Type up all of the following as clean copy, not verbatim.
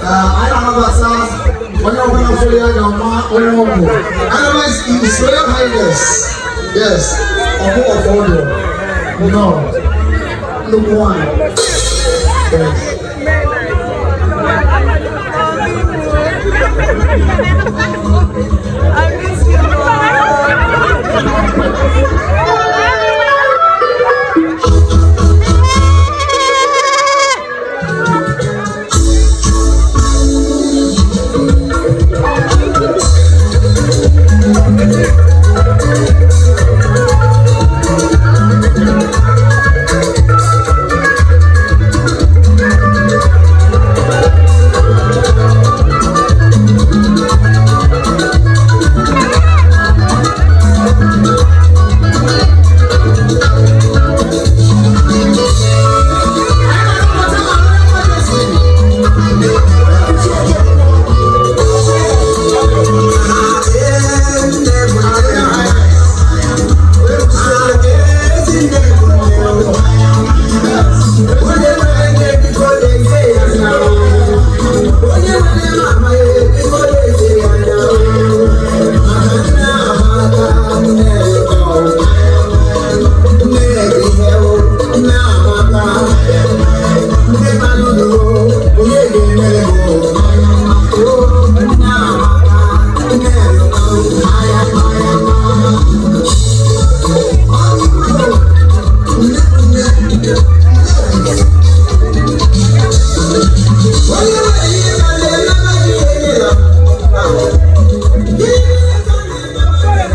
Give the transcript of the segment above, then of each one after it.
Anyị na-anabata onye ọbụla fụrụ ya ga-ama onye ọ bụ. Otherwise, His Royal Highness, yes, ọbụ ọfọdụ, no, nnukwu nwanyị, yes. I miss you.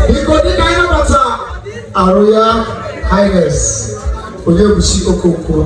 Biko, dịka anyị nabata Royal Highness Onyebuchi Okonkwo.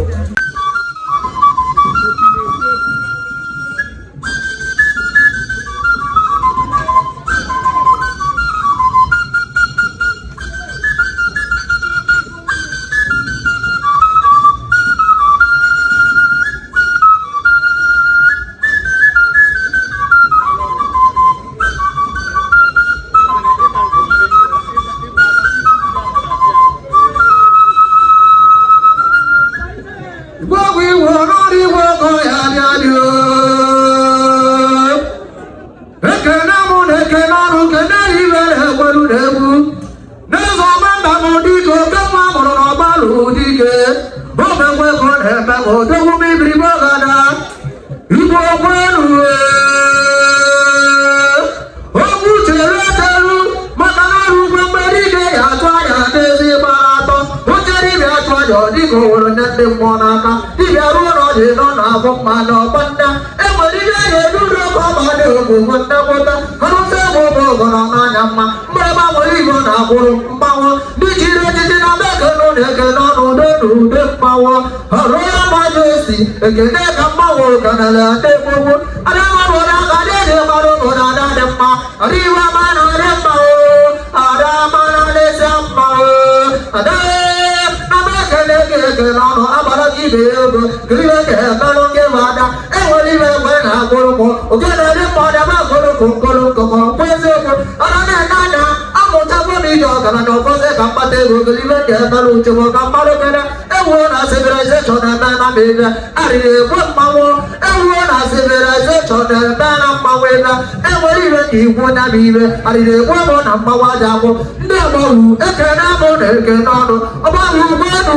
Gbogbo ìwọ lórí gbogbo ya bịa dị. Ekene mụ na ekene ọnụ kene ibe na-ekwelu na-egwu. N'ụzọ ọma mba m dike oke nwa mụrụ n'ọgbalụ dike. Omekwe ka ọ na-eme ma odogwu m ibiri gbọgada. Igbo kwenu. Okwu chere eteru maka na ọrụ ugbo mgbe dike ya atụ anya n'ezi gbara atọ. Ochere ibe atụ anya ọ dịka o nwere nne ndị mmụọ n'aka. Dibịa ruo na ọjị nọ na-abụ mma n'ọgba nna. Enwere ihe na-edudu oge ọma dị ogwugwu nnapụta. Arụsị egwu bụ ọgọrọ n'anya mma. Mgbịrịgba nwere igbo na-akwụrụ mgbanwụ. Ndị chiri echichi na bekenu na-ekene ọnụ udo na ude mmanwụ. Ọrụ ya majesty ekene ka mmanwụ kanara ndị gbogbo. Adama bụ na aka dị dị mmadụ bụ na ada dị mma. Adịghị ama na adị mma o. Ada ama na adịsị mma o. Ada na m ekele gị ekele ọnụ agbara gị ibe ya ego. Kiri eke emelụ gị bụ ada. Enwere ibe ekwe na akwụrụkwụ. Ogene dị mma ọdịma akwụrụkwụ nkolo nkọkọ kwa eziokwu. Ada na-ene anya amụtago m ije ọgaranya ụfọdụ ka mkpata ego gịrị ka emelụ uchegbo ka mmadụ kere ewuo na civilization eme na mba ibe arịrị egbu mmanwụ ewuo na civilization eme na mmanwụ ebe enwere ibe ka ikwu nya bụ ibe arịrị egbu mụ na mmanwụ aja akwụ ndị ọgbọrụ ekene mụ na ekene ọnụ ọgbọrụ ugboelu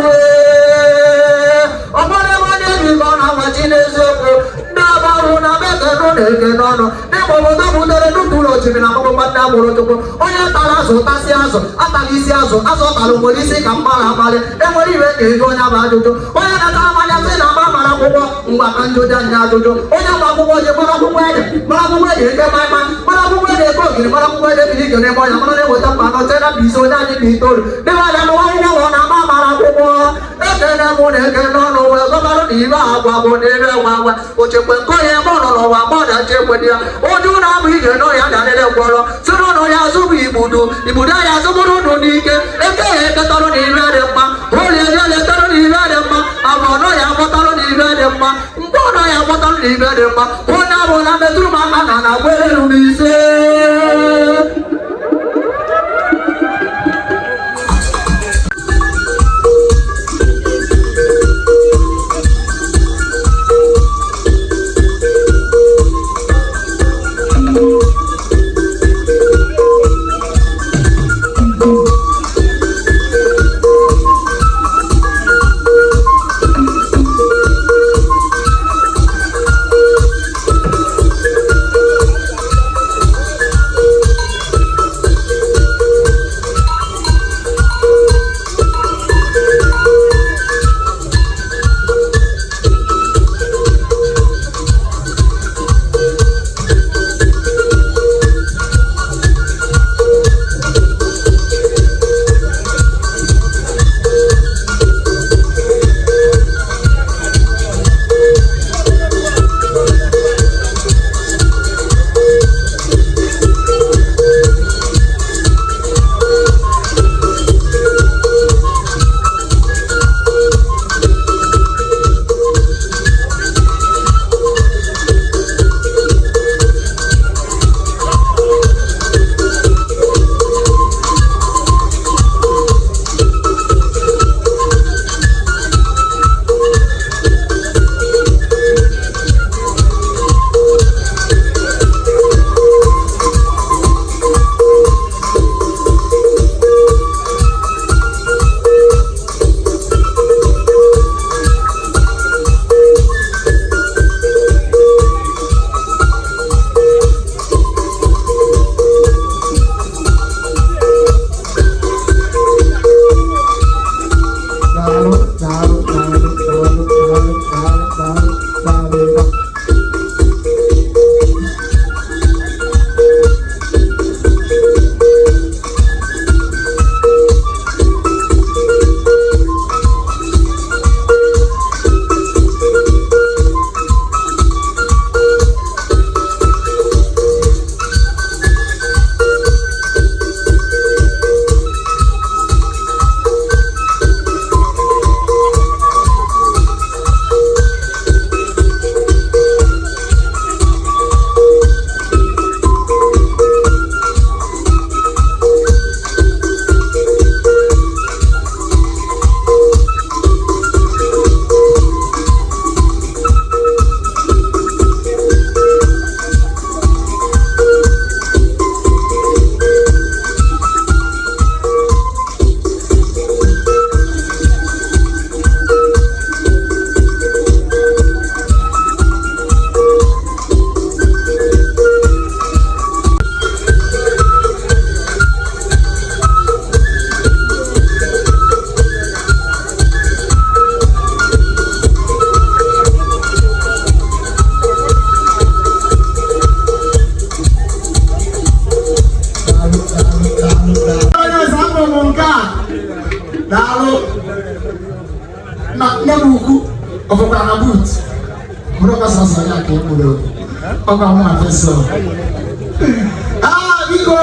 ọgbọrọ ebe onye bi ka ọ na-agbachi n'eziokwu ndị ọgbọrụ na bekenu na ekene ọnụ n'ịgba obodo butere nnukwu osimiri na agbụgbọ ndị agbụrụ chukwu onye tara azụ tasị azụ atala isi azụ azụ tara nwere isi ka mgbara amalị enwere iwe ka ego onye bụ ajụjụ onye natara mmanya sị na mma mara akwụkwọ mgba ka njụjụ anya ajụjụ onye gba akwụkwọ ji mara akwụkwọ ede mara akwụkwọ ede eke maịma mara akwụkwọ ede eke ogiri mara akwụkwọ ede biri ike n'ebe ọnya mara na-eweta mkpa anọ chere na isi onye anyị na itoolu n'ebe anya n'ụwa akwụkwọ ọ na-ama mara akwụkwọ ekene mụ na ekene ọnụ wee gọbarụ na ibe agwa bụ na ebe nwa nwa ochekwe nke onye ebe ọ nọ n'ụwa mọdachi ekwe dị ya oju na-abụ ije nọ ya darịrị mkpọrọ soro nọ ya azụbụ igbudu igbudu ya azụbụrụ unu n'ike eke ya eketarụ na ibe dị mma olie ya letarụ na ibe dị mma abụọ nọ ya akpọtarụ na ibe dị mma mgbe ọ nọ ya akpọtarụ na ibe dị mma onye abụla metụrụ m aka na na-agba elu n'ise. Ọ fọkwara na boot. Bụrụ ọkwa sọsọ ya ka e gburu. Ọkwa mụ na fesọ. Ah, biko.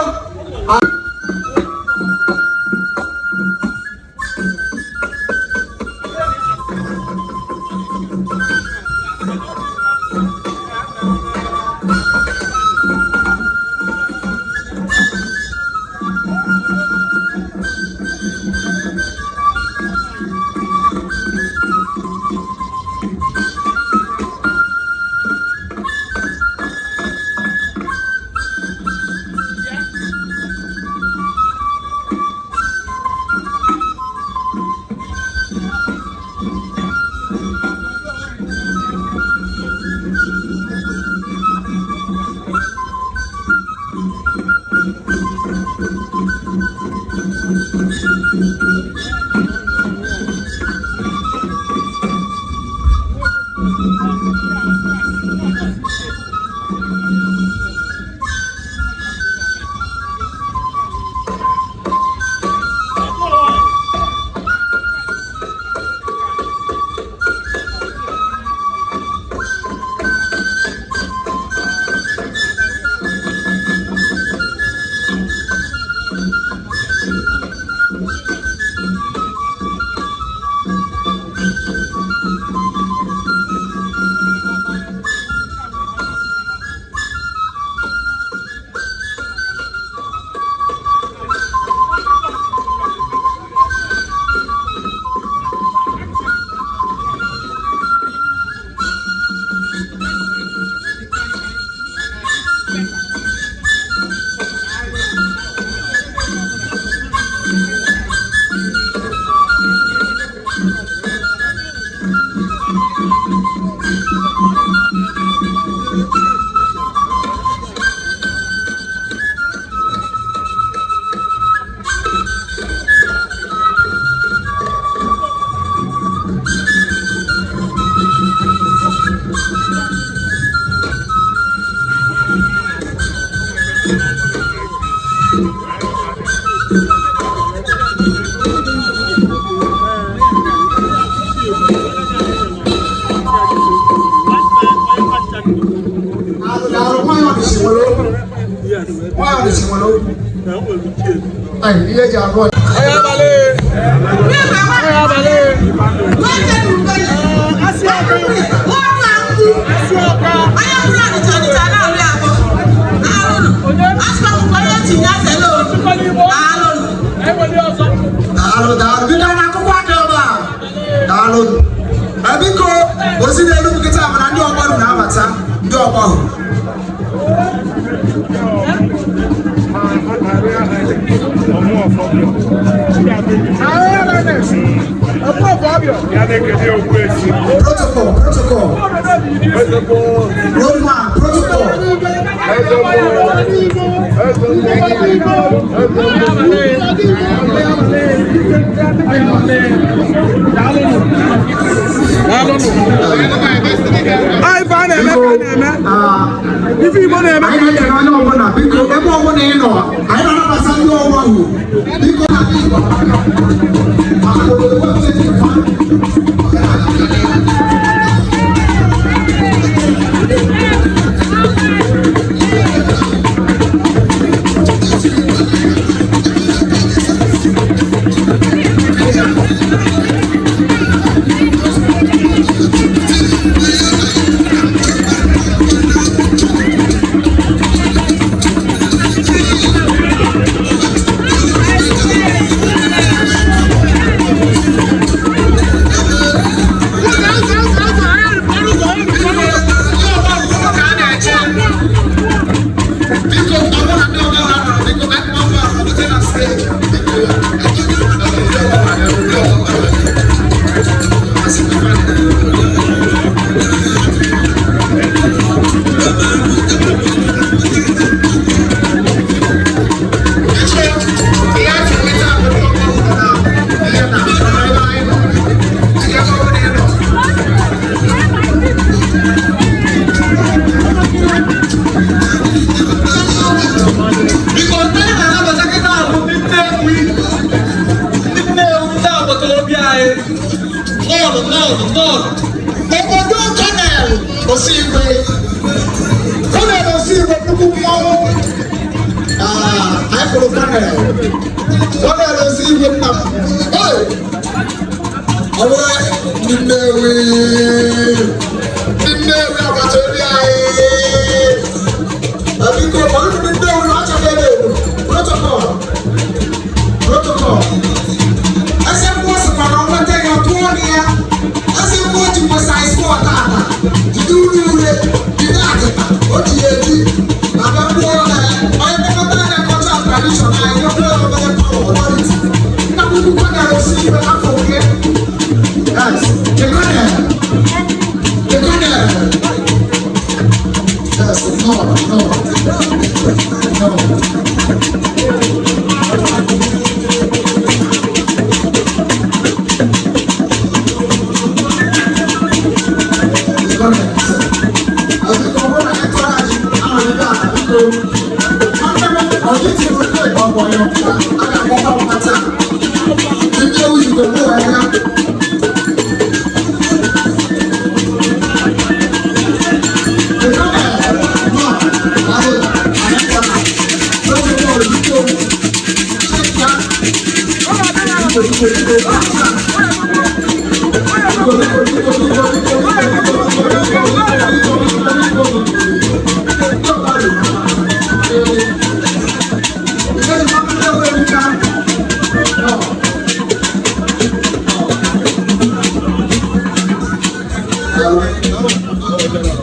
Daalụ, nwaanyị ọdịsị nwere okwu. Nwaanyị ọdịsị nwere okwu. Ai, ihe eji arụ ọchị. Daalụ, daalụ. Biko, na akwụkwọ aka ebe a. Daalụ. Biko, ozi na-eru m nkịta mana ndị ọgbaru na-abata, ndị ọgbahụ. Protocol, protocol. Roadman, protocol. Ife a na-eme ka a na-eme. Ife Igbo na-eme Anyị na-ekele onye ọbụla, biko, ebe ọbụla ị nọ, anyị na-anabata ndị ọgbahụ. Biko, na ndị Igbo aka. Maka obodo webụsaịtị fa. Thank fụrụ panel. Panel osi igwe nna m. Hey! Ọ bụrụ ndị Nnewi, ndị Nnewi agbata obi anyị. Biko, ọrụ ndị Nnewi na ọchọghị ebe egwu. Protocol. Protocol. Eze mmụọ sịkwa na ọnweta ya tụọ na ya. Eze mmụọ ji nwe size 4 tata. Jide ure ure, jide atịta, o ji ya eji. Abịa mmụọ na onye nlekọta anya culture and tradition anyị, nye obere power authority. Nna m ukwu kwanara osi igwe afọ oke. Yes, the colonel. The colonel. Yes, no, no, no. The colonel. Biko, ọ bụrụ na ị tụrụ anyị, ahụ ebe a, biko. Nwanne m, ọ dịtị oke ọgbọnyọ, a ga-akpọkwa m taa. Ndị ewu Igbo mụ anya. The colonel, no, ahụ, anyị gara. Protocol, biko. Check ya. Biko, biko, biko, biko, biko, biko, biko, biko, biko, biko, biko, biko, biko, biko.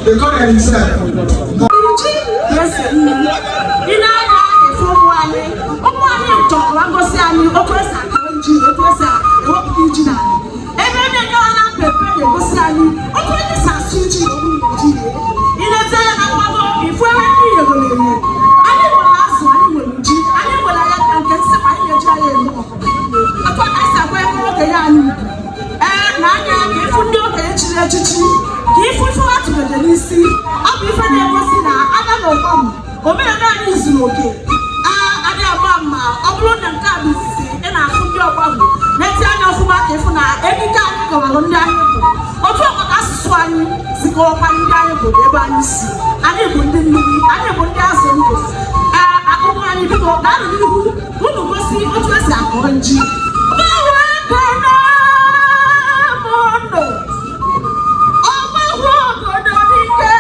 The colonel himself. Ji na-ese mmiri. Ị na-anya efe ụmụ anyị, ụmụ anyị chọrọ ngosi anyị otu esi akọ ji, otu esi ewepụta ji n'ala. Ebe na-enyere na mpepe na-egosi anyị otu anyị si asụ ji na ogburu ji. Ị na-ete anya na mgbago, ifu ebe ndị Igbo na-eme. Anyị nwere azụ, anyị nwere ji, anyị nwere anya ka nke nsịkwa anyị na-eji anya eme ọkụkọ. Otu a ka anyị si agwa ebe okenye anyị ugwu. Ee, na anya ka ịfụ ndị okenye chiri echichi, ka ịfụ ife ha tụnyere n'isi. Ọ bụ ife na-egosi na aga na ụgbọm omenala anyị zuru oke. A adịghị agba mma. Ọ bụrụ na nke a bụ izizi ị na-afụ ndị ọgbahụ, na-eti anya ọfụma ka ịfụ na ekike anyị kọwalụ ndị anyị bụ. Otu ọkwa ka asụsụ anyị si kọwakwa ndị anyị bụ na ebe anyị si. Anyị bụ ndị mmiri, anyị bụ ndị azụ ndụ. Ee, akụkọ anyị, biko gaanụ n'ihu, unu gosi otu esi akọ ji. Gbanwe ọgbahụ obodo dike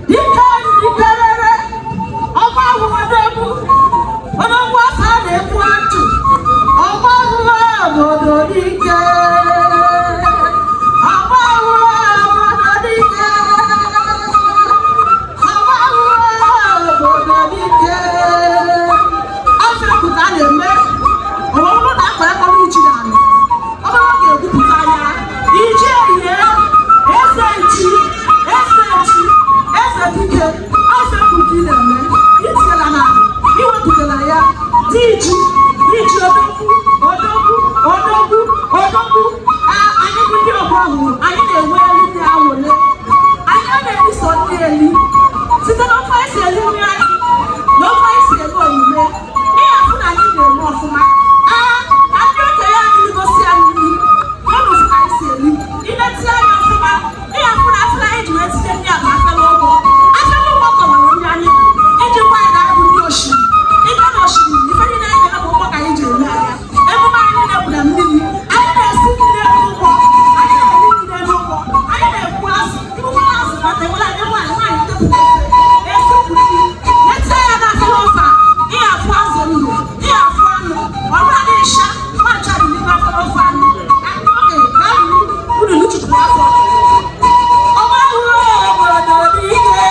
dike ndikerere ọgbahụ odogwu odogwu afọ a na-ekwu atụ ọgbahụ obodo dike ọgbahụ obodo dike ọgbahụ obodo dike. Afọ ka a na-eme ọ bụrụ na akọ akọrọ ji n'ala, ọ bụrụ na ọ ga-egwupụta ya iji ehie eze nchi, eze nchi, eze dike. Afọ ka ị na-eme itinyela n'ala, iwepụtara ya dị ji iji odogwu odogwu odogwu odogwu. Ee, anyị bụ ndị ọgbọ ọhụrụ, anyị na-enwe elu ndị awole anyị a na-eri sọ ndị eli site n'ofe anyị si eli nri anyị na ofe anyị si eme omume. Ị ga-afụ na anyị na-eme ọfụma. Ee, ka ndị okenye anyị gosi anyị nri ọnụ ka anyị si eri. Ileti anya ọfụma, ị ga-afụ na afụla anyị ji wee tinye ndị a bụ afere ụgbọ. Afere ụgbọ kọwara ndị anyị bụ iji gwa anyị na anyị bụ ndị osimiri. Ịbịa na osimiri, ife niile anyị na-eme bụ ụgbọ ka anyị ji eme anya. Emume anyị niile bụ na mmiri. Anyị na-esi nri n'elu ụgbọ, anyị na-eri nri n'elu ụgbọ, anyị na-egbu azụ ibukwara azụ bata ewere anyị nwaanyị nwaanyị tepụta efe esikwu nri leta ya na afere ofe a. Ị ga-afụ azụ ndụ, ị ga-afụ anụ ọrụ adị ịsha nwacha dị n'ime afere ofe anụ. Oge ka ahụ unu luchukwu afọ ọgbahụ obodo dike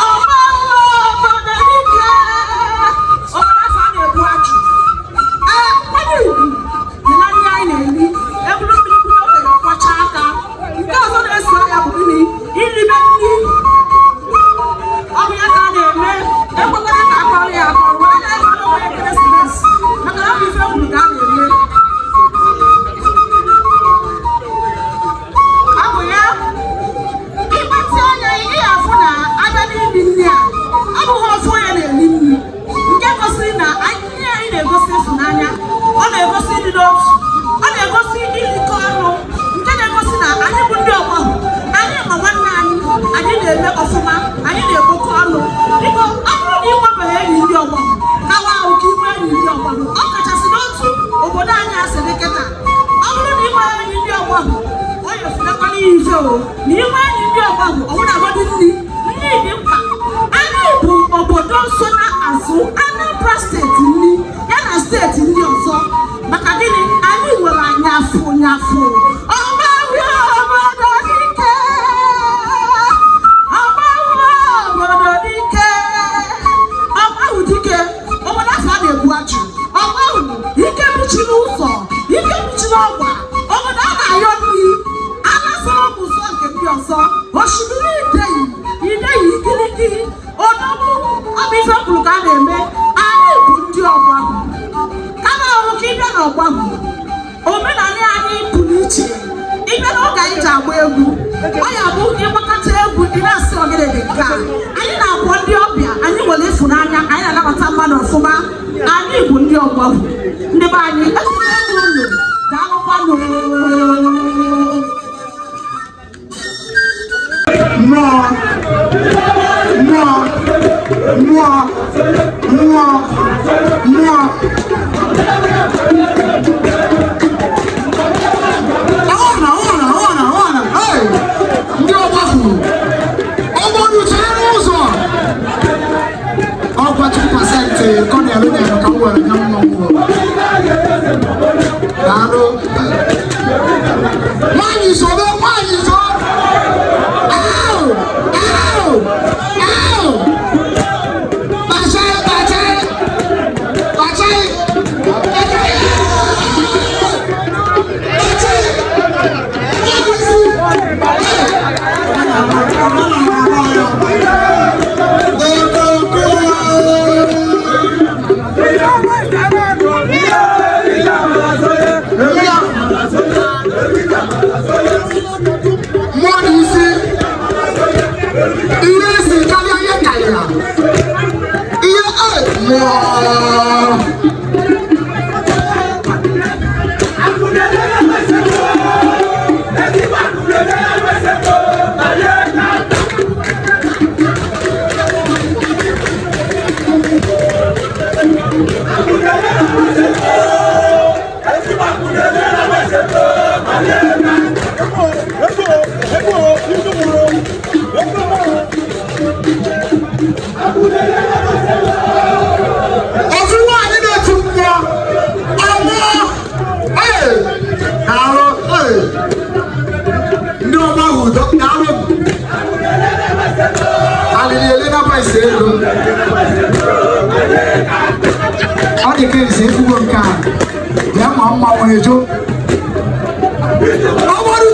ọgbahụ obodo dike obodo afọ a na-ebu ajụ. Ee, nkwanye ugwu dị na nri anyị na-eri. Eburu mmiri bunye okenye, kwọcha aka. Nke ọzọ na-eso ya bụ gịnị? Iribe nri. Ọ bụ ya ka a na-eme. Ekwekwara ka akọrọ ya akọrọ wee na-ekele onwe ekeresimesi, maka na ọ bụ ife kwuru ka a na-eme. Ọ bụ ya ịgbatị anya, ị ga-afụ na abịa n'iri nri a, ọ bụghị ofu onye na-eri nri, nke gosiri na nri anyị na-egosi ịfụnanya, ọ na-egosi ịdị n'otu, ọ na-egosi irikọ ọnụ, nke na-egosi na anyị bụ ndị ọgbahụ, anyị ma nwanne anyị, anyị na-eme ọfụma, anyị na-ekpokọ ọnụ. Biko, ọ bụrụ na ị efunakwana ya ife o na inwe enyi ndị ọgbagwo ọwụna agbado nri nri dị mkpa. Anyị bụ obodo so na azụ Anambra steeti nri ya na steeti ndị ọzọ. Maka gịnị? Anyị nwere anyafụ nyafụ. Ọgbaru obodo dike, ọgbaru obodo dike, ọgbaru dike, obodo afọ a na-egbu achụ, ọgbaru ike mechiri ụzọ, ike mechiri ọgba, obodo a na-ayọ nri, anasara ọgwụ ụzọ nke ndị ọzọ, osimiri ideyi, ideyi igirigi, odogwu, ọ bụ ife kwuru ka a na-eme. Anyị bụ ndị ọgbaru. Kama ọrụ ka ịbịa n'ọgbagwo, omenala anyị pụrụ iche. Ịbịa n'oge anyị ji agba egwu, ọ ya bụ ịgbakọta egwu ị na-asị ogene dị nke a. Anyị na-akwọ ndị ọbịa, anyị nwere ịfụnanya, anyị na-anabata mmadụ ọfụma. Anyị bụ ndị ọgbagwo. Ndị be anyị, ekele m unu, daalụkwanụ. Mmụọ, mmụọ, mmụọ, mmụọ, mmụọ. Ọna, ọna, ọna, ọna. Hey! Ndị ọgbahụ ọgbọdụ chere n'ụzọ ọkwa 2% kọnel nyere ka m were nye mmọnwụ. Daalụ. Nwaanyị sobe, nwaanyị so. Ow! Ow! Ow! Bàjẹ́, bàjẹ́! Bàjẹ́! Bàjẹ́! Bàjẹ́! Mmụọ na isi ihe isi karịa ihe karịa ihe e mmụọ. Ofu nwaanyị na-eti mmụọ ọmụọ ee daalụ ee ndị ọma ahụ daalụ. Alịrị ele na paịsị ego ọ dị ka esi efugo nke a bịa ma mma nwere ejo ọgbọdụ.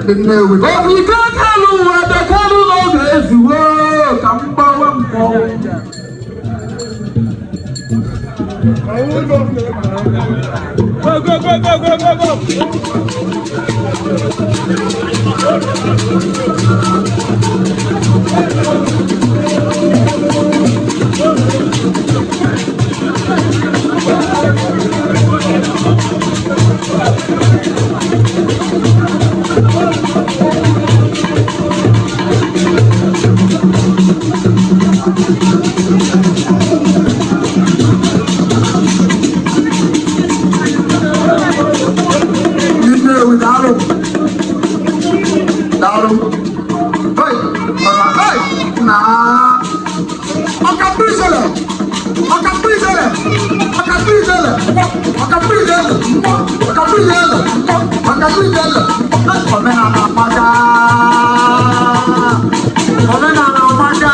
Ndị Nnewi. Okike kelu ụwa bekelu n'oge ezuwo ka m gbawa mmọnwụ. Go, go, go, go, go, go, go. Ndị Nnewi, daalụ. Daalụ. Hey, mama, hey, na. Ọkaprizele. Ọkaprizele. Ọkaprizele. Ọkaprizele. Ọkaprizele. Ọkaprizele. Omenala amaka. Omenala amaka.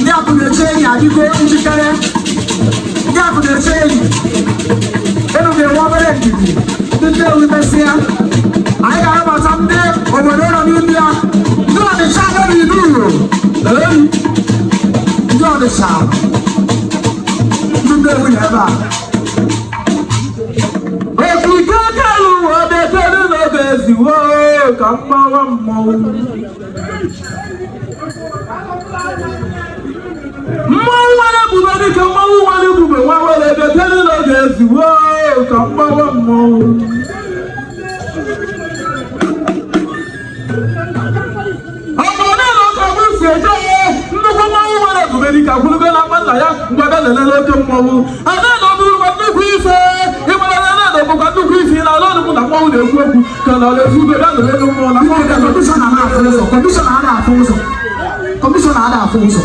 Ndị akụ na-eche enyi adịgo njikere. Ndị akụ na-eche enyi. Enu ga-enwe obere ndidi. Ndị Nnewi mesịa. Anyị ga-anabata ndị obodo nọ n'ime ya. Ndị Ọnịcha nọ n'Ilu. Ee. Ndị Ọnịcha. Ndị Nnewi nọ ebe a. Okike kelu ụwa bekelu n'oge ezuwo ka m gbawa mmọnwụ. Mmọnwụ nwere ebube dịka mmọnwụ nwere ebube nwa nwere bekelu n'oge ezuwo ka m gbawa mmọnwụ. Ọmọ náà lọ kọ fún ìṣèjọ nnukwu mmanwụ nwere ebube dịka kwulugo na mma nna ya mgbaga lelele oke mmọnwụ. Ada na ọbụrụkwa nnukwu ife ịmara na na bụkwa nnukwu ife na ala ọnụmụ na mmọnwụ na-ekwu okwu ka na ọla ezu ugo ya nụrụ elu mmụọ na mmọnwụ Biko, kọmishọna na-afụ ụzọ. Kọmishọna na-afụ ụzọ. Kọmishọna na-afụ ụzọ.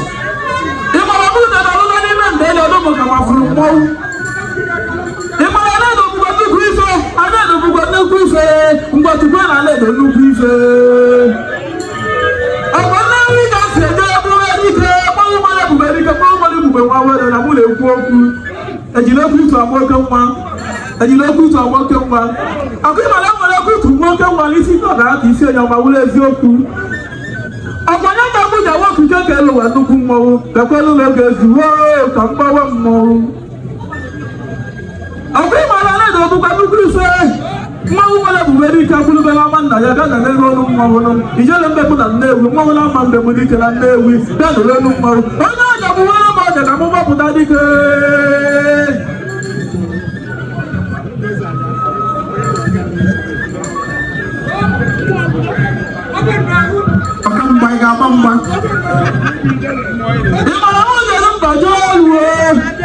Ịmara mụ na ọlụlụ n'ime mgbe elu ọdụ mụ ka ma fụrụ mmọnwụ. Ịmara na na ọbụkwa nnukwu ife ada na ọbụkwa nnukwu ife mgbatukwe na ala edo nnukwu ife. Ọ̀pọ̀ nnewi ka si eje ebube dike mmanwụ mmadụ ebube dike mmanwụ mmadụ ebube nwa were na mụ na-ekwu okwu. Ejiri okwu itu agba oke nwa. Ejiri okwu itu agba oke nwa. Akụ ịmara enwere okwu itu nwa oke nwa n'isi ndị ọgara ka isi onye ọma wụrụ eziokwu. Ọ̀pọ̀ onye ka mụ ji awa okike ka elu ụwa nnukwu mmọnwụ bekwelu n'oge ezuwo ka mgbawa mmọnwụ. Ọkụ ịmara na edo bụkwa nnukwu ife mmanwụ nwere ebube dike akwụrụbela ama nna ya bịa na n'elu olu mmanwụ nụ ijele mbegbu na Nnewi mmanwụ na ama mbegbu dike na Nnewi bịa nụrụ olu mmanwụ onye ọja bụ nwere m ọja ka mụ gbapụta dike. Ọka mgba, ị ga-agba mgba. Ị mara mụ jere mba jụọ olu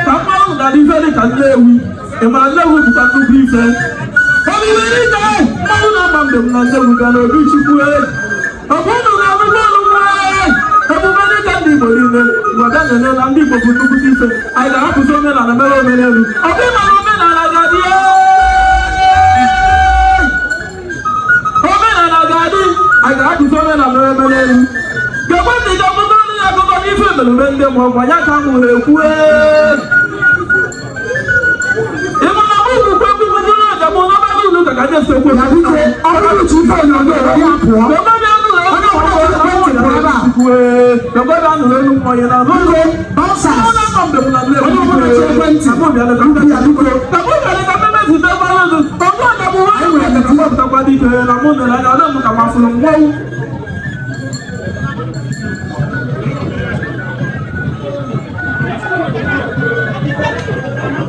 ka mmanwụ na ife dị ka Nnewi. Ị mara Nnewi bụkwa nnukwu ife ebube dike mmanwụ na-ama mbem na Nnewi bịa n'obi Chukwu. Ọbụ unu ga-arụkwa ọrụ nwa ebube dike ndị Igbo niile gwada nene na ndị Igbo bụ nnukwu ife anyị ga-ahapụzi omenala mere omenelu. Ọ bụ ịmara omenala ga-adị, omenala ga-adị, anyị ga-ahapụzi omenala mere omenelu. Gekwe ntị ka pụta ndị akụkọ n'ife emereme ndị ma ọgwa ya ka m nwere ekwu. Ị mara mụ bụkwa ekwukwu bụrụ ọja mụ n'ọba ụlọ ụka ka anyị esi ekwu. Na biko, ọ bụrụ otu ife onyonyo ya pụọ. Onye ọbụla ji ekwentị nọ ebe a. Biko, bouncers. Onye ọbụla ji ekwentị. Ya biko. Anyị nwere ndidi.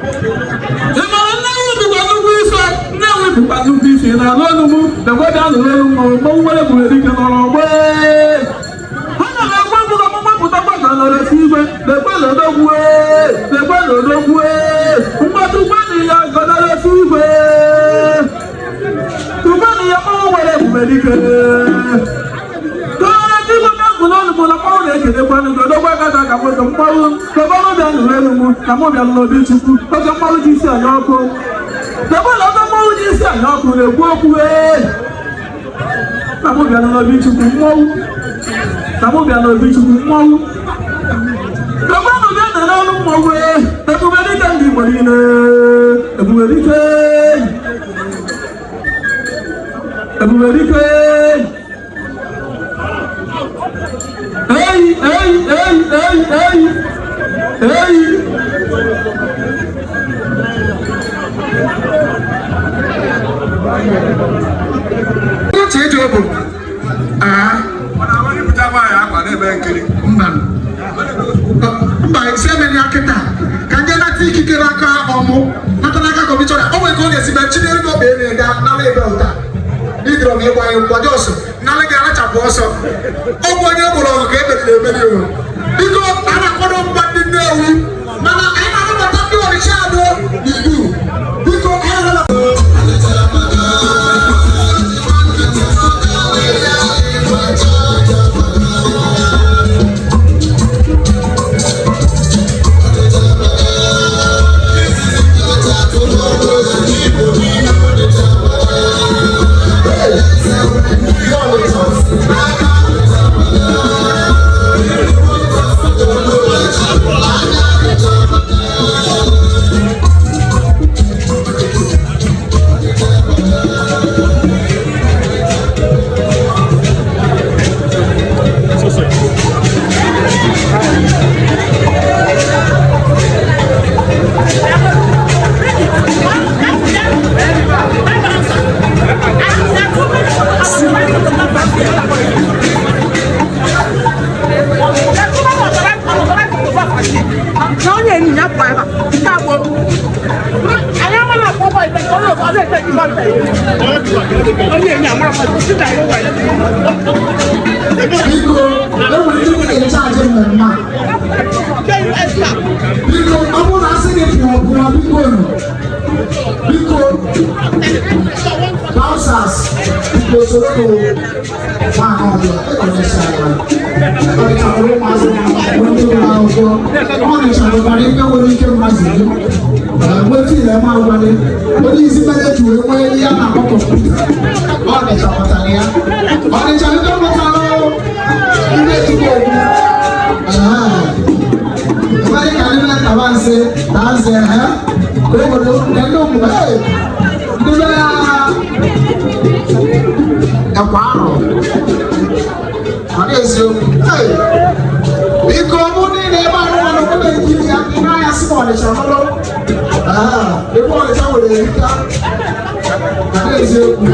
Ị mara Nnewi bụkwa nnukwu ife, Nnewi bụkwa nnukwu ife na alụ ọnụ mụ na-ekwe bịa nụrụ elu mmanwụ mmanwụ nwere ebube dike nọrọ ọgbọ. Ha na na-ekwe mkpụrụ ọmụmụ pụta gbata nọrọ esi igwe na-ekwe n'odogwu, na-ekwe n'odogwu mgbatụkwanụ ya gọdara esi igwe tụkwanụ ya mmanwụ nwere ebube dike na mmanwụ na-ekelekwanụ gị odogwu aka ka nwoke mmanwụ gọvanọ bịa nụrụ elu mụ na mụ bịa n'obi Chukwu oge mmanwụ ji isi anya ọkụ gọvanọ oge mmanwụ ji isi anya ọkụ na-ekwu okwu ee na mụ bịa n'obi Chukwu mmanwụ na mụ bịa n'obi Chukwu mmanwụ gọvanọ bịa nụrụ elu mmanwụ ee ebube dike ndị Igbo niile ebube dike ebube. Uche eji obu. Mba. Mba, isi emere ya kịta. Ka ndị nata ikikere aka ọmụ, nata n'aka kọmishọna. O nwere ka ọ ga-esi mee chinyere gị ọkpa ere ga nara ebe ụta. Idoro m ịgba ya nkwado ọsọ, nara gị arachapụ ọsọ. Ọ bụ onye gburu ọgụ ka e meriri emeri o. Biko, a na-akwado mgba ndị Nnewi, mana anyị na-anabata ndị Ọnịcha Ado n'ilu. Biko, anyị na-anabata. Biko, enwere ndị nwere chaajị mmemme a. Biko, ọ bụrụ na asị gị pụọ pụọ, biko nụ. Biko, bouncers, biko soro nụ nwaanyị ọbịa, ekọnịcha ya. Ekọnịcha bụrụ ụmụazị na ndị ụlọ akwụkwọ. Ọnịcha nwekwara ike nwere ike mmadụ gị. Nweta ile ma agwadị. Onye isi mere eji wee nwee ihe a na-akpọ kọmputa. Ọnịcha mụtara ya. Ọnịcha ndị mụtara ndị etubo okwu. Ịmadị ka ndị na-ataba nsị taa nsị ha ka obodo nke ndị ụmụ ndị be ya ekwa ahụ. Ọ na-eziokwu. Biko, ọ bụrụ niile ebe ahụ nọ n'obodo ekiri ya, ndị n'ahịa si Ọnịcha nọrọ. Ebe Ọnịcha nwere erika. Ọ na-eziokwu.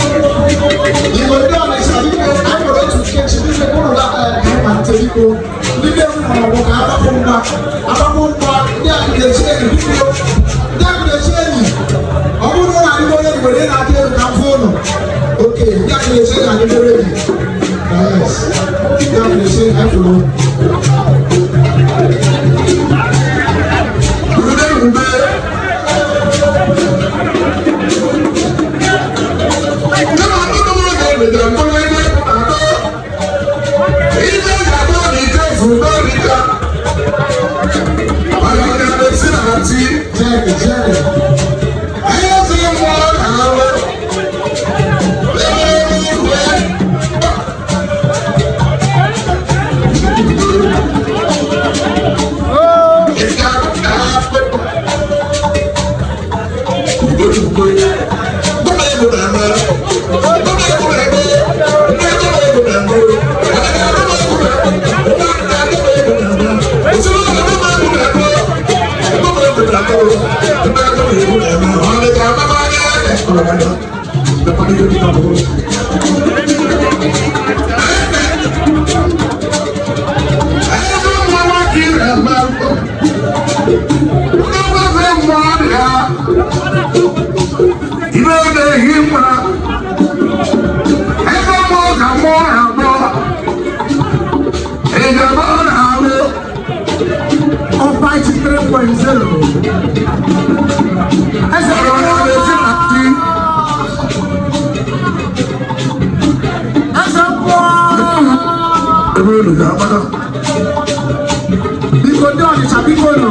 Igbo ndị Ọnịcha, biko, anyị nwere otu nkeji n'ime ụlọ malite. Biko, ndị be m nọrọ bụ ka agbapụ mgba agbapụ mgba. Ndị a na-echi enyi, biko, ndị a na-echi enyi. Ọ bụrụ na adịgo onye mgbe ị na-adị elu ka mfụ ụnụ oke, ndị a na-echi enyi adịgo ready. Yes, ndị a na-echi enyi anyị fụrụ. Jerry, Jerry. Ọba 3.0. Eze Eze mmụọ. Biko, ndị Ọnịcha, biko nụ.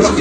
Ndị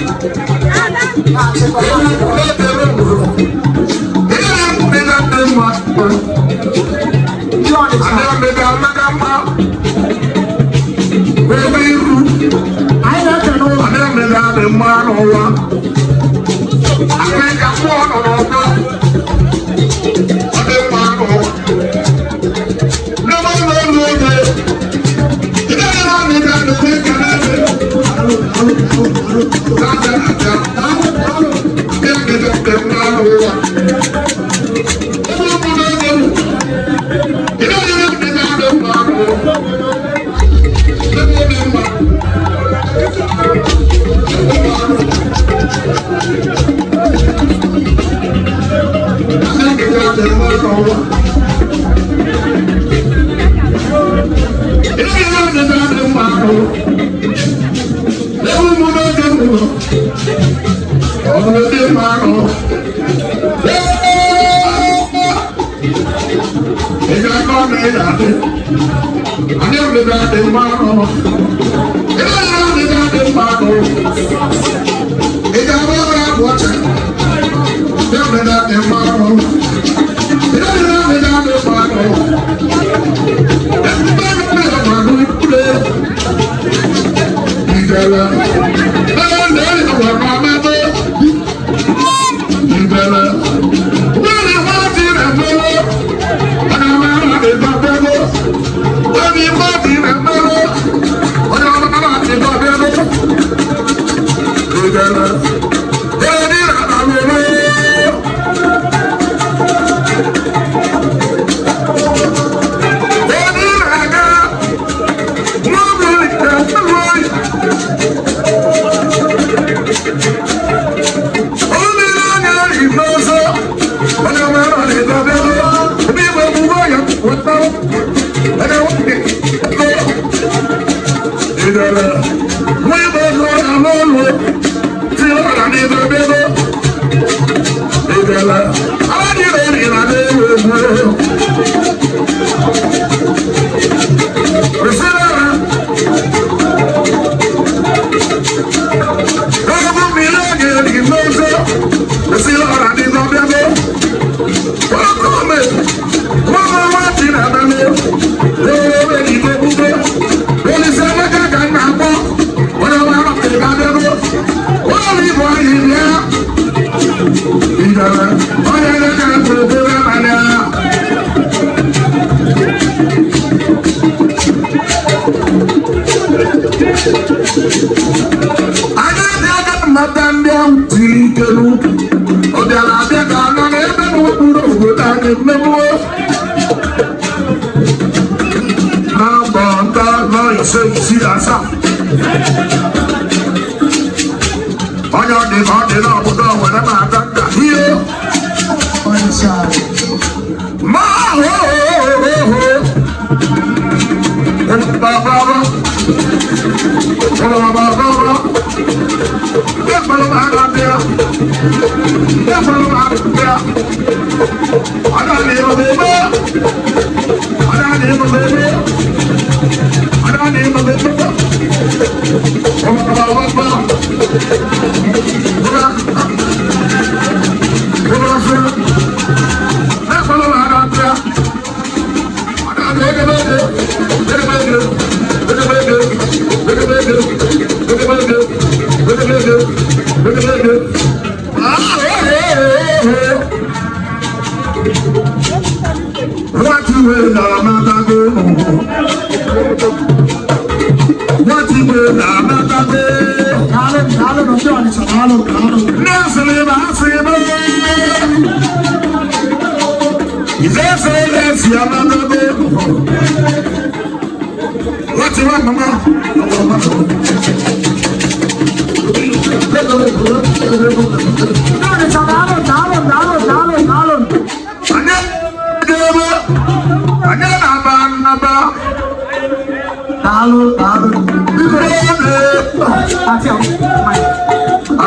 Ọnịcha.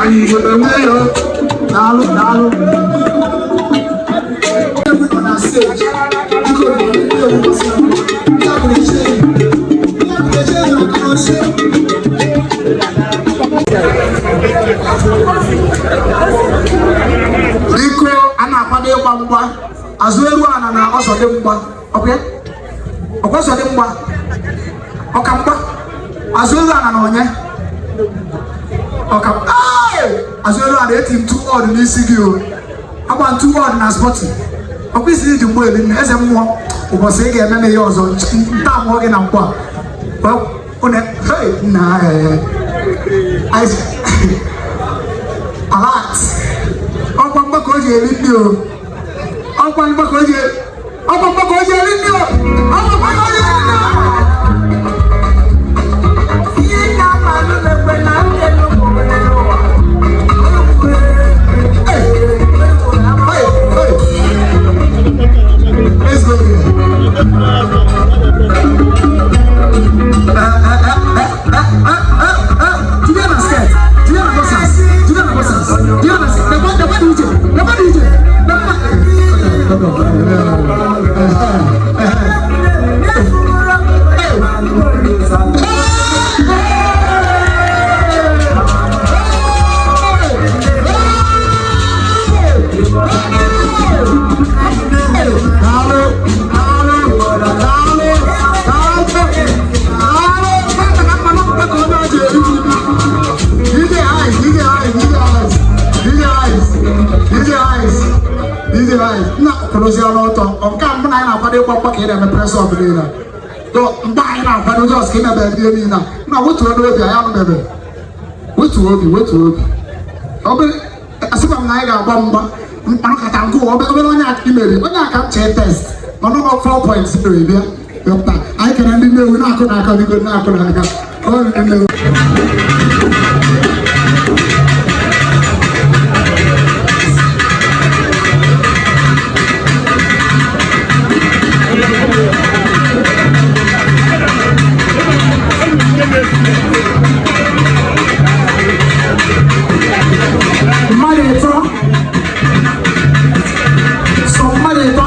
Anyị na-ekene ụlọ. Biko, a na-akwado ịgba mgba azụ eru ala na ọsọdị mgba. Ọkwa ọkwa ọsọdị mgba, ọka mgba azụ eru ala na onye ọka. Ee, azụ eru ala eti ntu ọdụ n'isi gị o agba ntu ọdụ na spọtị. Ọkwa isi iji mgbe eli nne eze mmụọ ụbọchị ị ga-eme m ihe ọzọ nta amụọ gị na mkpọ a. Hey, nna, ee, alert! Ọkwa mgbakọ o ji eri nri o, ọkwa mgbakọ o ji, ọkwa mgbakọ o ji eri nri o, ọkwa mgbakọ o ji eri nri o. Hey, hey, hey. Let's go there. Tinye na skirt, tinye na boxers, tinye na boxers, tinye na skirt. Nekwa, nekwa DJ, nekwa DJ, nekwa. Daalụ, daalụ, daalụ, daalụ, daalụ. Nwata ka mmanụ mkpa ka onye ọjọọ eri ji. DJ Ice, DJ Ice, DJ Ice, DJ Ice, DJ Ice, DJ Ice. Nna kwụrụzi ọnụ ọtọ. Nke a mbụ na anyị na-akwado ịgba mgba ka ị na-eme press up niile. Mgbe anyị na-akwado just ka ị mebe ihe niile. Nna, wetuo n'obi, anyị anụmebe. Wetuo obi, wetuo obi. Obere asịkwa m na anyị ga-agba mgba mkpanakọta nke ụwa obere onye aka imeri onye aka m chee test mana ọ 4.0 bịa. Dọkịta, anyị kere ndị Nnewi na-akụ n'aka, biko, na-akụ n'aka. Ọ ndị Nnewi. Mmadụ ịtọ, sọ mmadụ ịtọ.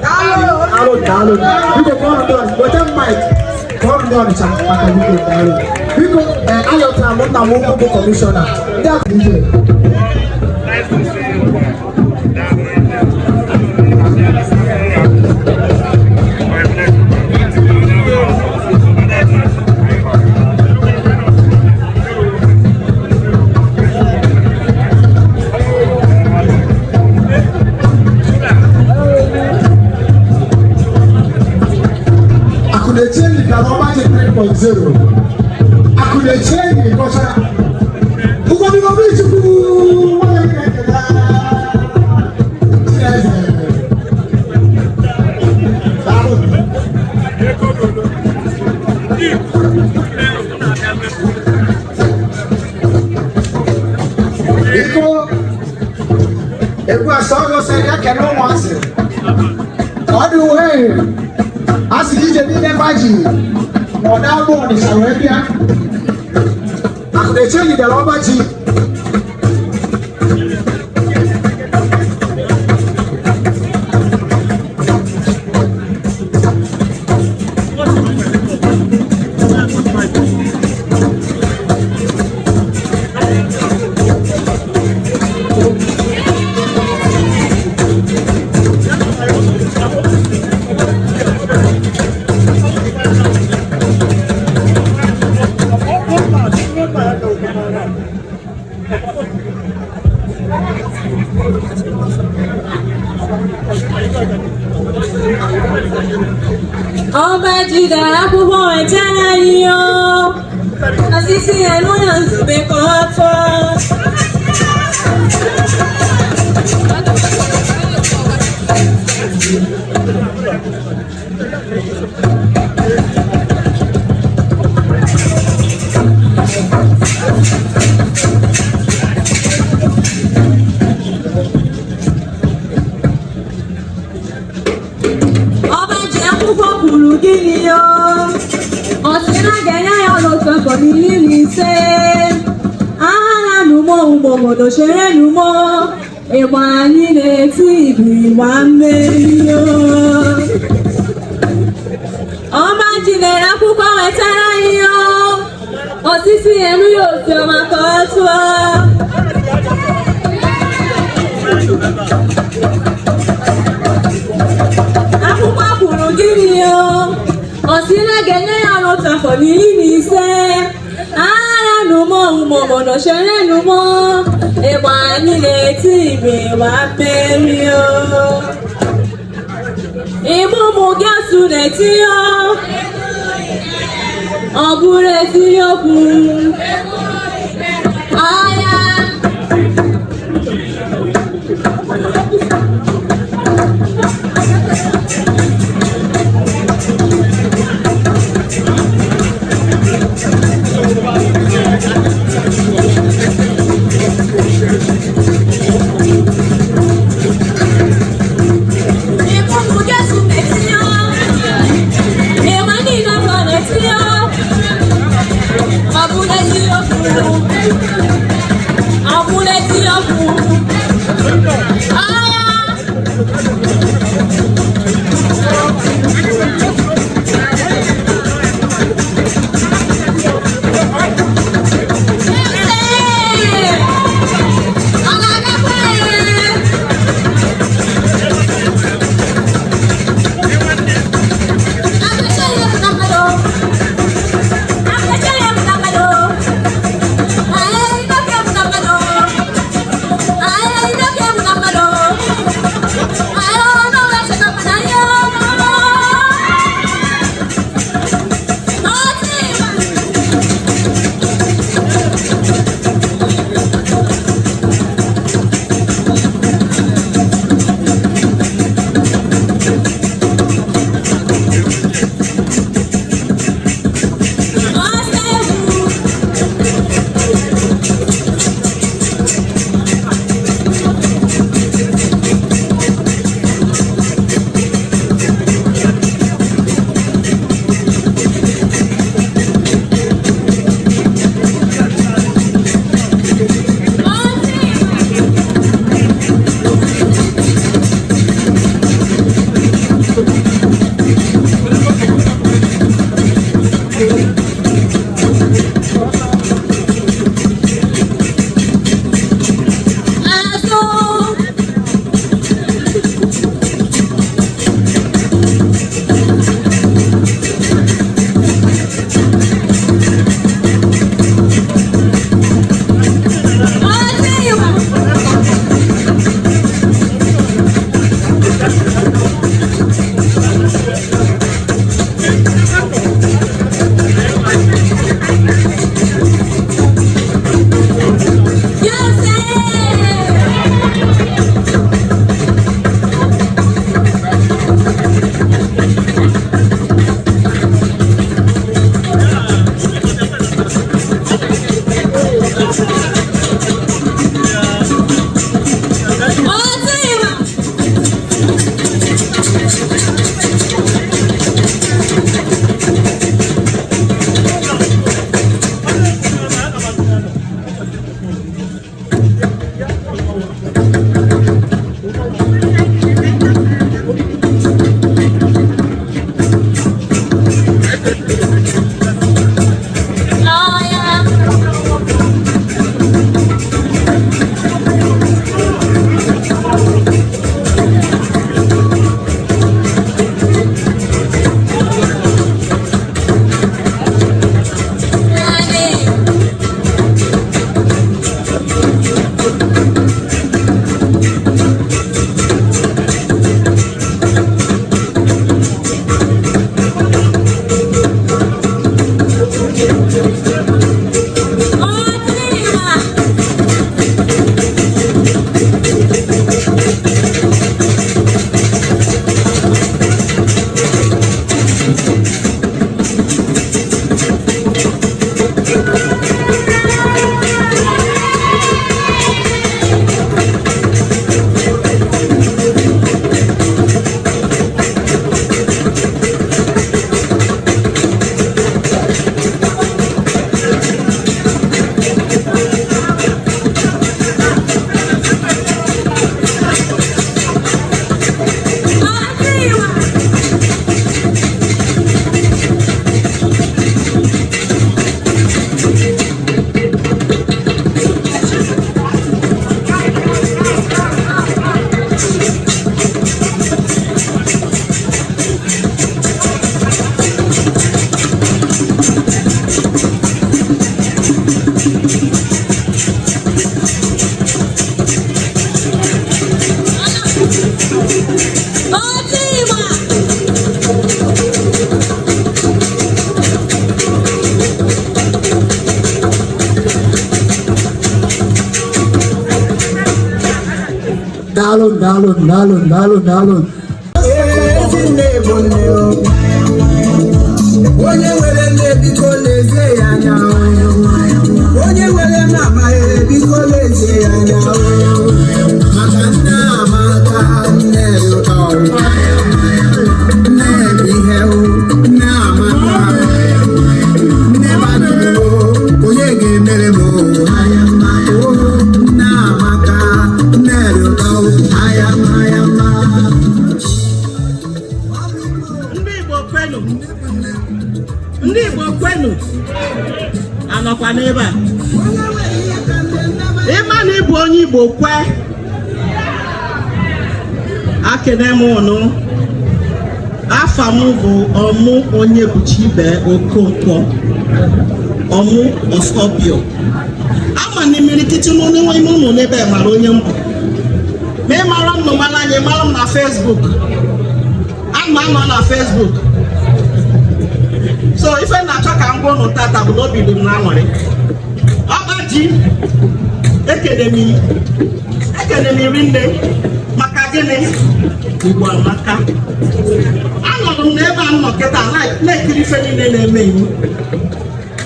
Daalụ, daalụ. Biko kpọọ ndị ọzọ, weta mic. Kpọọ ndị Ọnịcha maka biko daalụ. Biko, ayọtara m nna m ukwu bụ kọmishọna. Ndị a DJ. Akụna-eche enyi bịara ọgbaji 3.0. Akụna-eche enyi kọchara. Ụgwọ Chukwu nwanyị na-ekele. Chineze. Daalụ. Biko, egwu asọgọ sị ya kene ụmụazị. Ọ dị uwe a sị ije niile gbaji na ọ na-abụ Ọnịcha wee bịa. Akụna-eche enyi bịara ọba ji. Ọba jidere akwụkwọ wetara anyị o. Osisi ya n'ụlọ nzube ka ọ tụọ. Ọba ji akwụkwọ kwuru gịnị o? Ọ sị na ga-enye ya n'otu afọ na 15. Agha na n'umo ụmụ obodo chere n'umo. Ịgba anyị na-eti ibu ịgba mmeri o. Ọba jidere akwụkwọ wetara anyị o. Osisi elu ya oziọma ka ọ tụọ. Akwụkwọ kwuru gịnị o? Ọ sị na ga-enye ya n'otu afọ na 15. Agha n'umo ụmụ obodo chere n'umo. Ịgba anyị na-eti ibu ịgba mmeri o. Ịgba ụmụ gị otu na-eti o. Ọ bụrụ eziokwu. Agha. Ịgba ụmụ gị otu na-eti o. Ịgba niile afọ na-eti o. Ọ bụrụ eziokwu. Ọ bụrụ eziokwu. Agha. Daalụ, daalụ, daalụ, daalụ, daalụ. Ezinne bụ nne o. Onye nwere nne, biko lezie ya anya o. Onye nwere mama ya, biko lezie ya anya o. Maka nne amaka, nne ụtọ o. Nne bụ ihe o, nne amaka, nne gbadoro o, onye ga-emere m o? Anya mma o, nne amaka, nne dị ụtọ o, anya mma, anya mma. Ndị Igbo kwenu! Ndị Igbo kwenu! Anọkwa n'ebe a. Ịma na ịbụ onye Igbo kwe akene m ụnụ. Afa m bụ Ọmụ Onye Buchibe Okonkwo, Ọmụ Ọsọbio. Ama na imirikiti n'ụlọ ime ụnụ n'ebe a mara onye m bụ. Ma ị mara m nụ, mara anyị, mara m na Facebook. Ana anọ na Facebook. So ife na-achọ ka m gwa ụnụ tata bụ na obi dị m n'aṅụrị. Ọba ji ekene m, ekene m iri nne. Maka gịnị? Igbo amaka. Anọrọ m n'ebe a m nọ kịta na-ekiri ife niile na-eme iwu.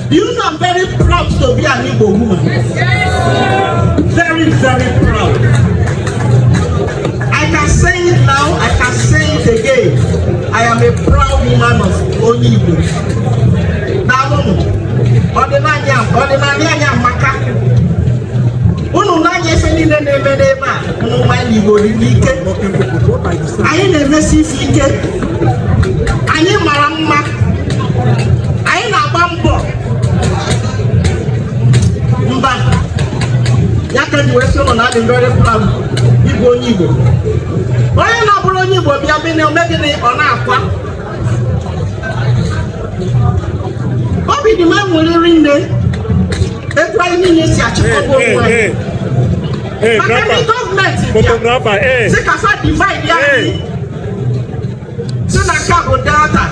Do you know I'm very proud to be an Igbo woman? Very, very proud. I can say it now, I can say it again. I am a proud woman of onye Igbo. Daalụnụ. Ọdịnaya ọdịnala anyị amaka. Unu n'anya ife niile na-eme n'ebe a, unu nwa Igbo riri ike. Anyị na-emesi ife ike. Anyị mara mma. Anyị na-agba mbọ. Mba. Ya ka ji wee sị ụnụ na adị m very proud ịbụ onye Igbo. Onye na-abụrụ onye Igbo bịa bịa ome gịnị? Ọ na-akwa. Obi dị m enweriri nne etu anyị niile si achịkọba onwe anyị. Maka ndị gọọmenti bịa sị ka fa divide anyị, si na nke a bụ Delta,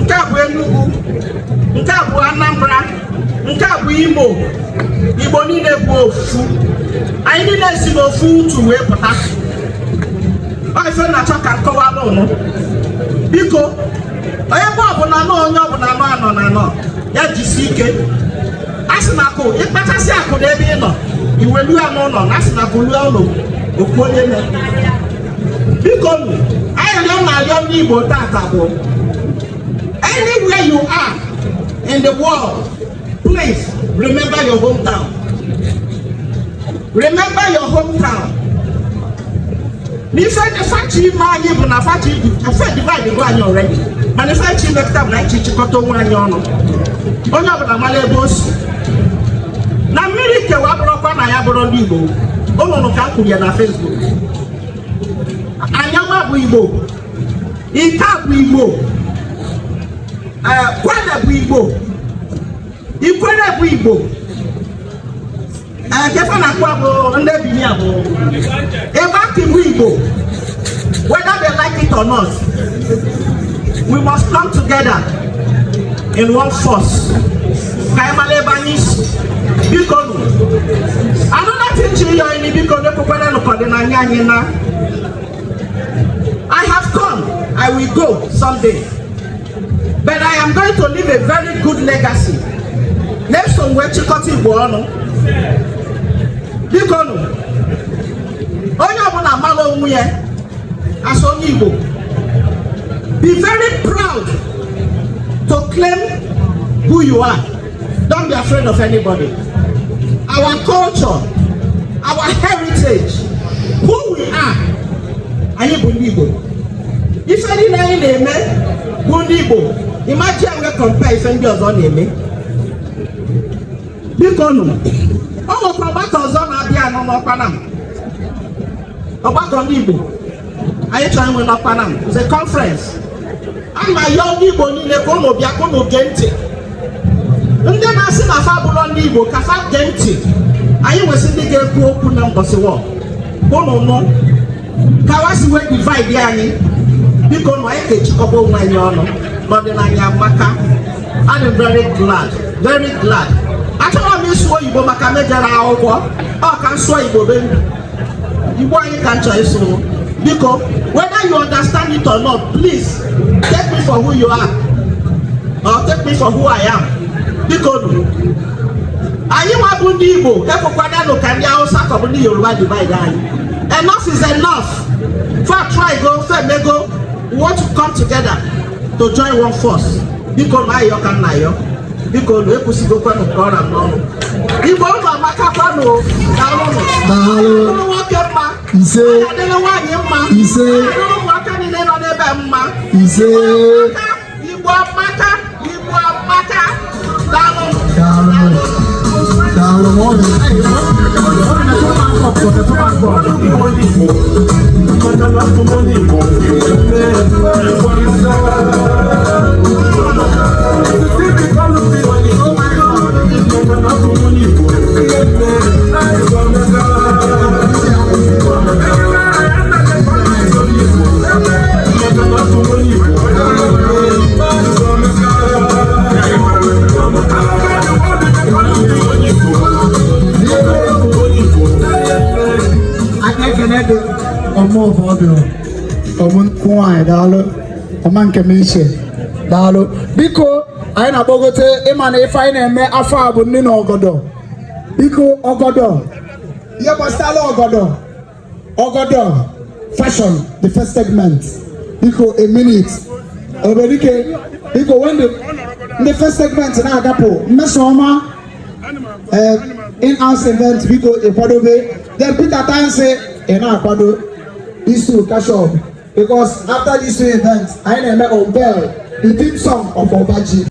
nke a bụ Enugu, nke a bụ Anambra, nke a bụ Imo. Igbo niile bụ ofu. Anyị niile si n'ofu utu wee pụta. Ọ ife na-achọ ka nkọwa n'ụnụ. Biko, onye bụ ọbụla nọ, onye ọbụla nọ anọ na anọ ya jisi ike. A sị na akụ ịkpachasị akụ n'ebe ị nọ, iwelu ya n'ụlọ, na asị na akụ lụọ ụlọ okwu onye nọ. Biko nụ, arịrịọ na arịọ ndị Igbo tata bụ, anywhere you are in the world, please remember your hometown. Remember your hometown. N'ife fachi ime anyị bụ na fachi ife divide go anyị already, mana ife chi imekọta bụ na anyị chịkọta onwe anyị ọnụ, onye ọbụla mara ebe o si. Na mmiri kewa bụrụkwa na ya bụrụ ndị Igbo ụnụnụ ka m kwuru ya na Facebook. Anyama bụ Igbo, Ika bụ Igbo, Kwale bụ Igbo, Ikwere bụ Igbo, ee, kefe na-akpọ bụ ndị Benin bụ Igbanke bụ Igbo. Whether they like it or not, we must come together in one force ka anyị mara ebe anyị si. Biko nụ, another thing chi yọ anyị, biko, n'ekwekwana nụkọdịnanya anyị na I have come, I will go someday, but I am going to leave a very good legacy na-eso m wee chịkọta Igbo ọnụ. Biko nụ, onye ọbụla mara onwe ya as onye Igbo. Be very proud to claim who you are. Don't be afraid of anybody. Our culture, our heritage, who we are. Anyị bụ ndị Igbo. Ife niile anyị na-eme bụ ndị Igbo. Imagine enwe compare ife ndị ọzọ na-eme. Biko nụ, ọ nwekwa ọgbakọ ọzọ na-abịa anọ n'Ọkpanam, ọgbakọ ndị Igbo anyị chọrọ inwe n'Ọkpanam. It's a conference. A ma yọọ ndị Igbo niile ka ụnụ bịa, ka ụnụ gee ntị. Ndị na-asị na fa bụrụ ndị Igbo, ka fa gee ntị. Anyị nwesị ndị ga-ekwu okwu na mbọsị wọ ụnụ nụ ka wa si wee divide anyị. Biko nụ, anyị ga-echịkọba onwe anyị ọnụ n'ọdịnanya maka I'm very glad, very glad. Achọrọ m ịsụ oyibo maka mejara akwụkwọ ọ ka m sụọ Igbo be m. Igbo anyị ka m chọrọ ịsụ. Biko, whether you understand it or not, please take me for who you are or take me for who I am. Biko nụ, anyị nwa bụ ndị Igbo, ekwekwananụ ka ndị Hausa ka ọ bụ ndị Yoruba divide anyị. Enough is enough. Fa try go fa emego. We want to come together to join one force. Biko nụ, ayọ ka nna ayọ. Biko nụ, ekwusigokwanụ nke ọra m n'ọnụ. Igbo, ụmụ amakakwanụ. Daalụnụ. Daalụ. Adịrị nwoke mma. Ise. Adịrị nwaanyị mma. Ise. Adịrị ụmụaka niile nọ n'ebe mma. Ise. Igbo amaka, Igbo amaka. Daalụnụ. Daalụ. Daalụ, mommy. Anyị ekene dị. Ọmụ ọbịa, ọmụ nkwụ nwaanyị, daalụ. Ọma nke m iche, daalụ. Biko, anyị na-akpọgote ịma na ife anyị na-eme afọ a bụ nne na ọgọdọ. Biko, ọgọdọ, ihe gbasara ọgọdọ, ọgọdọ fashion, the first segment. Biko, a minute. Obedike, biko, when the first segment na-agapụ, Mmesoma in-house event, biko ịkwadobe. Then Peter Tansi, ị na-akwado these two cash up, because after these two events, anyị na-eme unveil the theme song of Obaji.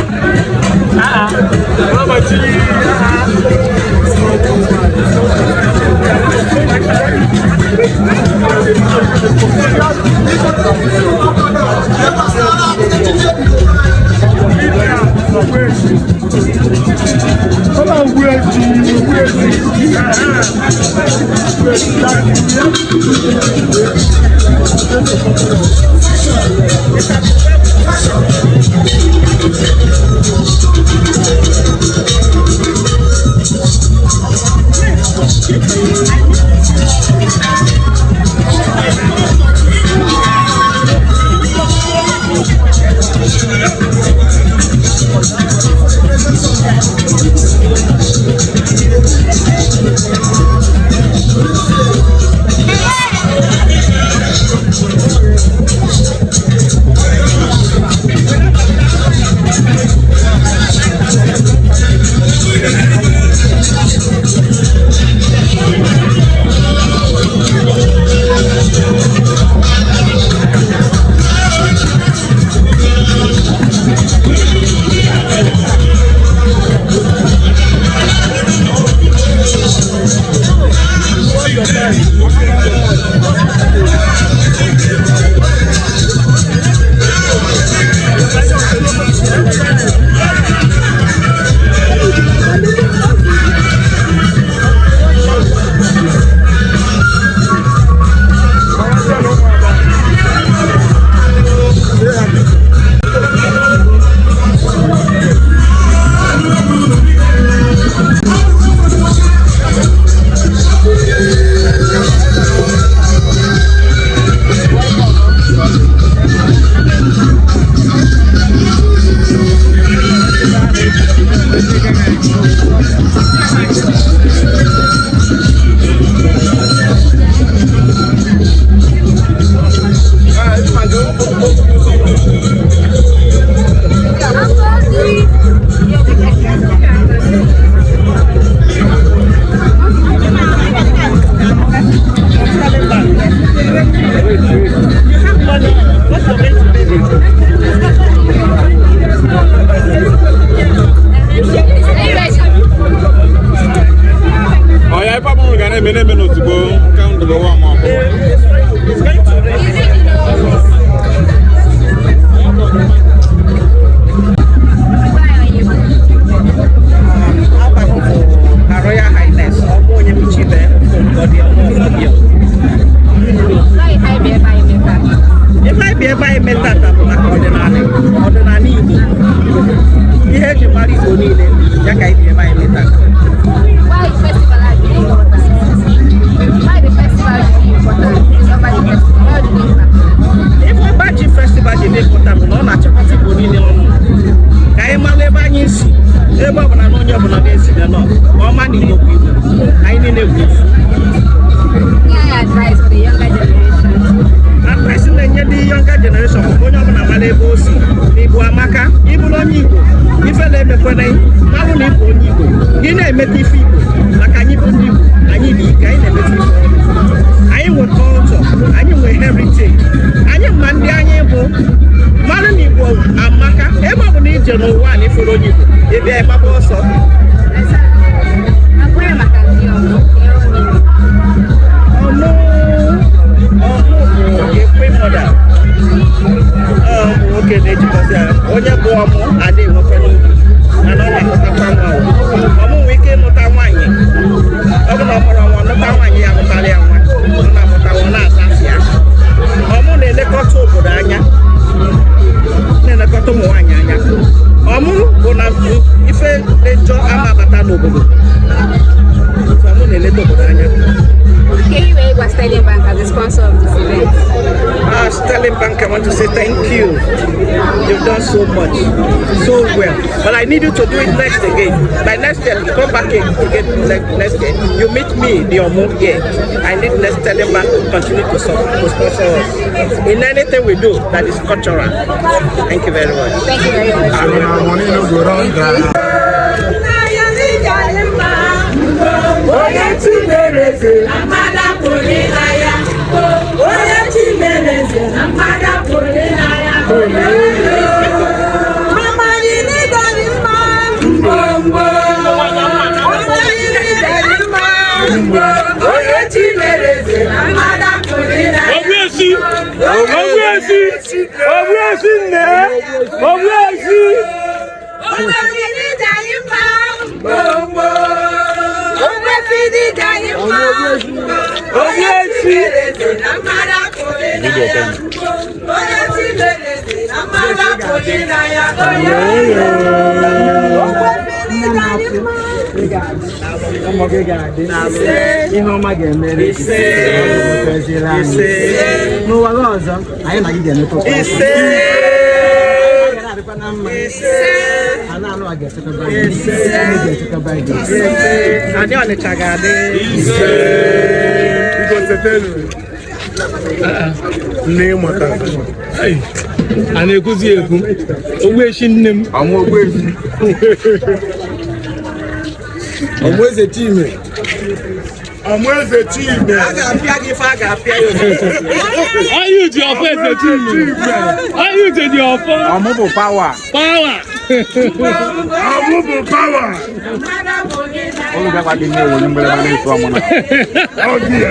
Emekwana mmadụ na ịbụ onye Igbo, gị na-emeta ife Igbo, maka anyị bụ ndị Igbo, anyị dị ike, anyị na-emeta ife ọnụ. Anyị nwe culture, anyị nwe heritage, anyị ma ndị anyị bụ. Mmadụ na Igbo amaka. Ebe ọ bụ na ije n'ụwa na ifuru onye Igbo, ịbịa ịgbaba ọsọ. Akwụghị maka ndị ọmụ. Ọmụ, ọmụ bụ ekwe mọda. Ụmụ nwoke na-ejikọta ya. Onye bụ ọmụ adịghị nwoke n'obi, mana ọ na-amụtakwa nwa. Ọmụ nwee ike ịmụta nwaanyị. Ọ bụ na ọ mụrụ nwa, nụta nwaanyị, ya mụtara ya nwa. Ọ na-amụta nwa, na-asa afọ ya. Ọmụ na-elekọta obodo anya, na-elekọta ụmụ nwaanyị anya. Ọmụ bụ na ife dị njọ ama abata n'obodo. So ọmụ na-eleta obodo anya. Okay, you were Sterling Bank as the sponsor of this event. Sterling Bank, I want to say thank you. You've done so much, so well. But I need you to do it next again. By next year, you come back again next year. You meet me, the Omu here. I need next Sterling Bank to continue to sponsor us in anything we do that is cultural. Thank you very much. Thank you very much. Na money no go run dry. Onye Chimereze na mmadụ pụrụ ịna ya. Onye Chimereze na mmadụ pụrụ ịna ya. Mama anyị n'ịdọrị mma. Ngwongwo. Mama anyị n'ịdọrị mma. Onye Chimereze na mmadụ pụrụ ịna ya. Ogbueshi! Ogbueshi! Ogbueshi nne! Ogbueshi! Onye n'ịdọrị mma. Ngwongwo. Onye n'ịdọrị mma. Onye Chimereze na mmadụ pụrụ ịna ya. Onye Chimereze na mmadụ pụrụ ịna ya. Onye n'ịdọrị mma. Ụmụ gị ga-adị, ihe ọma ga-emere gị. Gọziere anyị n'ụwa gị ọzọ, anyị na gị ga-emekọkwa. Ise! Anyị ga na-adịkwa na mma. A na-anụ a ga-echekwa gị. Anyị ga-echekwa gị. Adị Ọnịcha ga-adị. Biko setenu. Nne maka. A na-ekwuzi ekwu. Ogbueshi nne m. Ọmụ Ogbuefi. Ọmụ Eze Chime. Ọmụ Eze Chime. A ga-apịa gị ife, a ga-apịa ya ozugbo. Anyị ji ọfọ Eze Chime. Anyị ji ọfọ. Ọmụ bụ power. Power. Ọmụ bụ power. Olu gakwa gị nye onye mgbịrịgba na-efu ọmụ na. Ọ dị ya.